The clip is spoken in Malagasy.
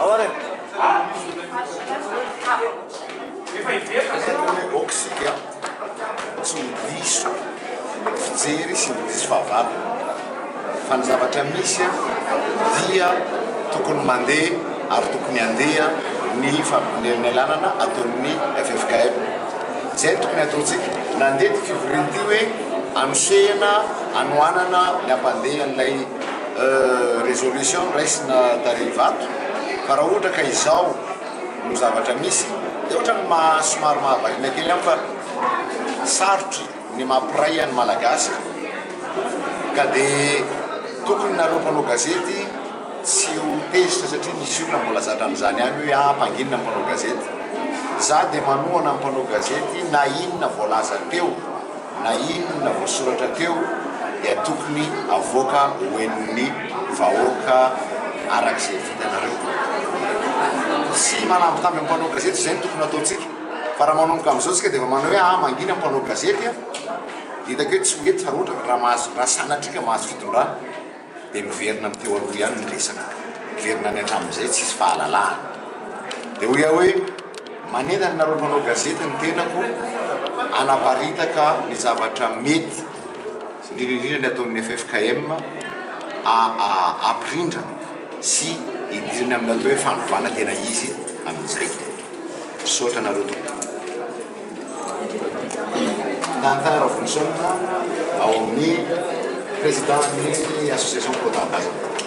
Aoka isika tsy ho diso fijery sy ho diso fahavalo fa ny zavatra misy dia tokony mandeha ary tokony handeha ny fampienelanana ataon'ny ffkm. Izay no tokony hataontsika. Nandeha ity fivoriana ity hoe anosehana, anohanana ny hampandeha an'ilay résolution raisina tary Ivato fa raha ohatra ka izao no zavatra misy dia ohatran'ny maha somary mahavariana kely ihany fa sarotra ny mampiray an'ny Malagasy ka dia tokony nareo mpanao gazety tsy ho tezitra satria misy olona mbola zatra an'izany ihany hoe ah mpanginina ny mpanao gazety. Za dia manohana ny mpanao gazety na inona voalaza teo na inona voasoratra teo dia tokony avoaka ho henon'ny vahoaka araka izay vitanareo. Tsy manambitamby amin'ny mpanao gazety izay no tokony hataontsika fa raha manomboka amin'izao tsika dia efa manao hoe ah mangina ny mpanao gazety a, dia hitako hoe tsy ho hety fa raha ohatra raha mahazo raha sanatria ka mahazo fitondrana dia miverina amin'ny teo aloha ihany ny resaka, miverina any hatramin'izay tsisy fahalalahana. Dia hoy aho hoe manentana anareo mpanao gazety ny tenako hanaparitaka ny zavatra mety, indrindra indrindra ny ataon'ny ffkm hampirindra sy hidirana amin'ny atao hoe fanovana tena izy amin'izay. Misaotra anareo tompoko. Tintin Ravonjison ao amin'ny président ny association Pro Tanindrazana.